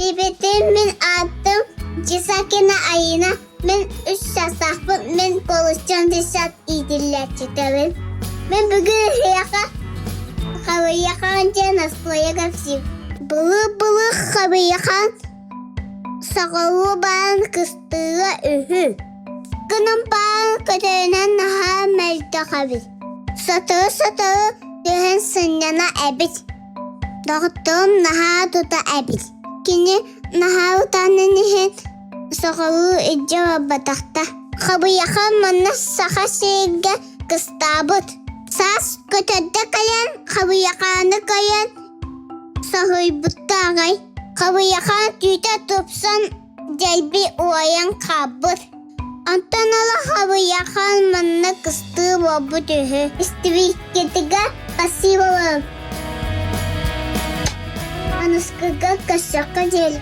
Истибитим мин аатым Чесакина Айина. Мин үс саастаахпын, мин Колосчан десят иитиллээччитэбин. Мин бүгүн эһиэхэ Хабыйахан диэн остуоруйа кэпсиим. Былыр-былыр Хабыйахан саҕалыы баран кыстыыра үһү. Гынан баран көтөрүнэн наһаа мөлтөх эбит. Сотору-сотору түһэн сынньана эбит. Доҕотторум наһаа тута эбит. Кини наһаа утаанын иһин соҕуруу илдьэ барбатахта. Хабыйахан манна Саха сиргэ кыстаабыт. Саас көтөрдө кэлэн, хабыйахааны көрөн соһуйбутта аҕай. Хабыйахаан түүтэ тупсан дьэлби уойан хаалбыт. Онтон ыла хабыйахаан манна кыстыы буолбут үһү. Истибиккитигэр спасибо вам. Аныскыга көрсөххө диэри.